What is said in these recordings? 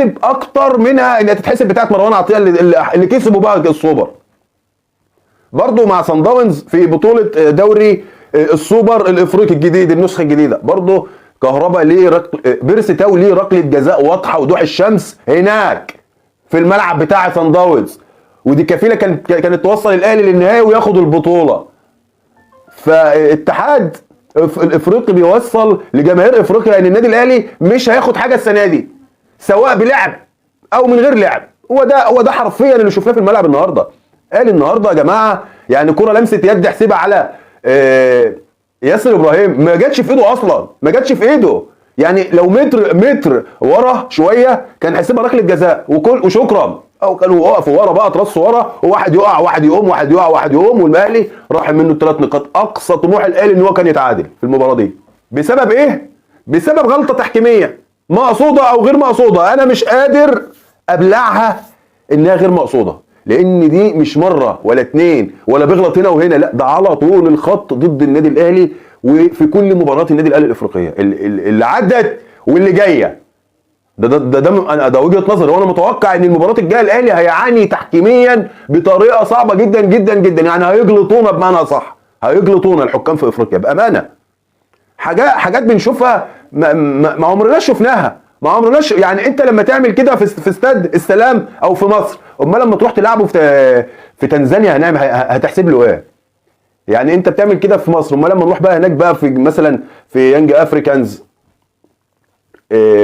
تتحسب اكتر منها انها تتحسب بتاعت مروان عطية اللي كسبوا بقى السوبر. برضو مع صن داونز في بطوله دوري السوبر الافريقي الجديد، النسخة الجديدة، برضو كهربا ليه بيرسي تاو ليه ركلة جزاء واضحة وضوح الشمس هناك في الملعب بتاع صن داونز، ودي كفيله كانت توصل الاهلي للنهائي وياخد البطولة. فالاتحاد الافريقي بيوصل لجماهير افريقيا ان النادي الاهلي مش هياخد حاجة السنة دي، سواء بلعب او من غير لعب. هو ده حرفيا اللي شفناه في الملعب النهارده. قال النهارده يا جماعة، يعني كره لمسه يد حسيبها على ياسر ابراهيم، ما جاتش في ايده اصلا، ما جاتش في ايده. يعني لو متر ورا شوية كان حسبها ركلة جزاء وكل وشكرا، او كانوا وقفوا ورا بقى، اترصوا ورا، وواحد يقع واحد يقوم، واحد يقع واحد يقوم، والاهلي راح منه الثلاث نقاط. اقصى طموح الاهلي ان هو كان يتعادل في المباراة دي. بسبب ايه؟ بسبب غلطه تحكيميه مقصوده او غير مقصوده، انا مش قادر ابلعها انها غير مقصوده، لان دي مش مرة ولا اتنين ولا بيغلط هنا وهنا، لا ده على طول الخط ضد النادي الاهلي وفي كل مباريات النادي الاهلي الافريقية اللي عدت واللي جاية. ده ده ده ده, ده وجهه نظري، وانا متوقع ان المباراة الجاية الاهلي هيعاني تحكيميا بطريقة صعبة جدا جدا جدا، يعني هيجلطونا بمعنى صح، هيجلطونا الحكام في افريقيا بامانه. حاجات بنشوفها ما عمرناش شفناها، ما عمرناش. يعني انت لما تعمل كده في استاد السلام او في مصر، امال لما تروح تلعبه في تنزانيا هنعمل هتحسب له ايه؟ يعني انت بتعمل كده في مصر، امال لما نروح بقى هناك بقى في مثلا في يانج افريكانز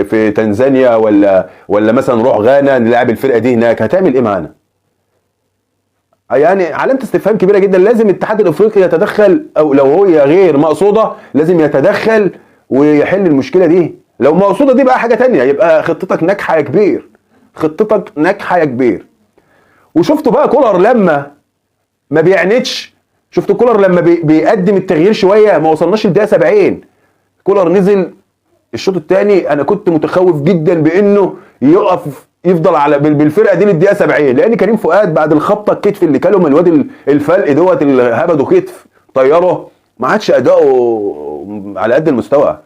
في تنزانيا، ولا مثلا نروح غانا نلعب الفرقة دي هناك، هتعمل ايه معانا؟ يعني علامة استفهام كبيرة جدا. لازم الاتحاد الافريقي يتدخل، او لو هي غير مقصوده لازم يتدخل ويحل المشكلة دي. لو مقصوده دي بقى حاجة تانية، يبقى خطتك ناجحة يا كبير، خطتك ناجحة يا كبير. وشفتوا بقى كولر لما ما بيعندش، شفتوا كولر لما بيقدم التغيير شوية، ما وصلناش للدقيقه 70 كولر نزل الشوط الثاني. انا كنت متخوف جدا بانه يقف يفضل على بالفرقة دي للدقيقه 70، لان كريم فؤاد بعد الخبطه الكتف اللي كاله من الواد الفلق دوت اللي هبده كتف طيره، ما عادش اداؤه على قد المستوى،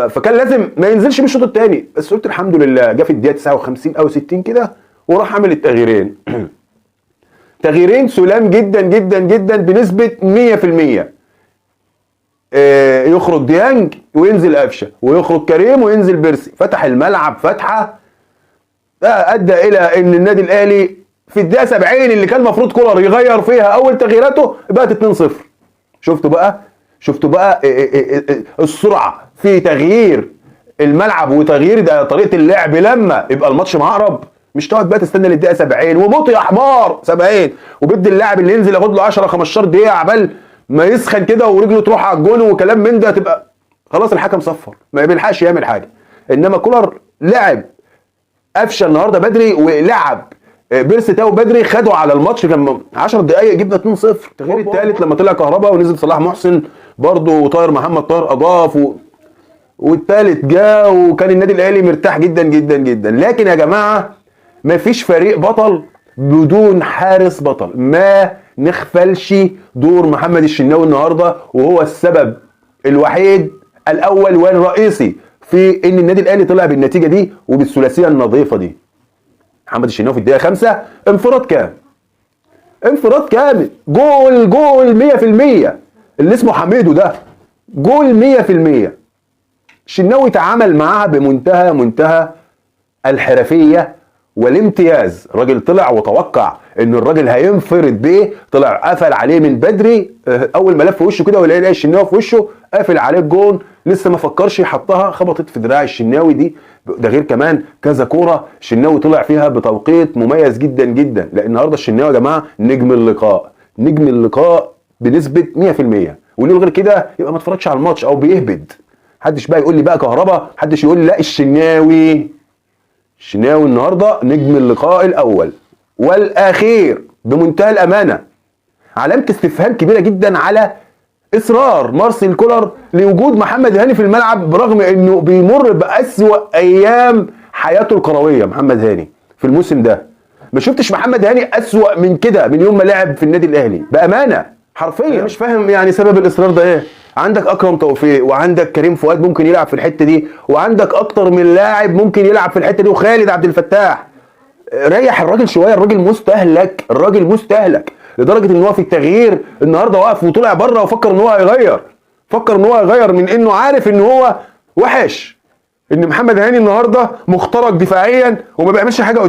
فكان لازم ما ينزلش بالشوط الثاني. بس قلت الحمد لله جه في الدقيقة 59 او 60 كده وراح عامل التغييرين. تغييرين سلام جدا جدا جدا بنسبة 100%. يخرج ديانج وينزل قفشه، ويخرج كريم وينزل بيرسي. فتح الملعب فتحه ادى الى ان النادي الاهلي في الدقيقة 70 اللي كان المفروض كولر يغير فيها اول تغييراته بقت 2-0. شفتوا بقى السرعة في تغيير الملعب وتغيير ده طريقه اللعب لما يبقى الماتش معقرب، مش تقعد بقى تستنى للدقيقه 70 وموت يا حمار 70 وبدي اللاعب اللي ينزل ياخد له 10 15 دقيقة عبال ما يسخن كده ورجله تروح على الجون وكلام من ده، تبقى خلاص الحكم صفر ما بيلحقش يعمل حاجة. انما كولر لعب قفشه النهارده بدري ولعب بيرسي تاو بدري، خدوا على الماتش لما 10 دقائق جبنا 2-0. التغيير الثالث لما طلع كهربا ونزل صلاح محسن برضه، وطاهر محمد طاهر اضاف والثالث جاء، وكان النادي الاهلي مرتاح جدا جدا جدا. لكن يا جماعة ما فيش فريق بطل بدون حارس بطل. ما نغفلش دور محمد الشناوي النهارده، وهو السبب الوحيد الاول والرئيسي في ان النادي الاهلي طلع بالنتيجة دي وبالثلاثيه النظيفة دي. محمد الشناوي في الدقيقة 5 انفراد كام؟ انفراد كامل، جول جول 100%، اللي اسمه حميدو ده جول 100%. الشناوي تعامل معاها بمنتهى منتهى الحرفية والامتياز. الراجل طلع وتوقع ان الراجل هينفرد بيه، طلع قفل عليه من بدري، اول ما لف وشه كده ولاقي الشناوي في وشه قافل عليه الجون، لسه ما فكرش يحطها، خبطت في دراع الشناوي دي. ده غير كمان كذا كورة الشناوي طلع فيها بتوقيت مميز جدا جدا. لان النهارده الشناوي يا جماعة نجم اللقاء، نجم اللقاء بنسبة 100%، واللي غير كده يبقى ما اتفرجش على الماتش او بيهبد. محدش بقى يقول لي بقى كهربا، محدش يقول لي لا الشناوي. الشناوي النهارده نجم اللقاء الاول والاخير بمنتهى الامانة. علامة استفهام كبيرة جدا على اصرار مارسيل كولر لوجود محمد هاني في الملعب، برغم انه بيمر باسوأ ايام حياته الكروية. محمد هاني في الموسم ده ما شفتش محمد هاني اسوأ من كده من يوم ما لعب في النادي الاهلي بامانه حرفيا. مش فاهم يعني سبب الاصرار ده ايه. عندك اكرم توفيق وعندك كريم فؤاد ممكن يلعب في الحتة دي، وعندك اكتر من لاعب ممكن يلعب في الحتة دي، وخالد عبد الفتاح. ريح الراجل شوية، الراجل مستهلك، الراجل مستهلك لدرجة ان هو في التغيير النهارده وقف وطلع بره وفكر ان هو هيغير، فكر ان هو هيغير من انه عارف ان هو وحش، ان محمد هاني النهارده مخترق دفاعيا وما بيعملش حاجة.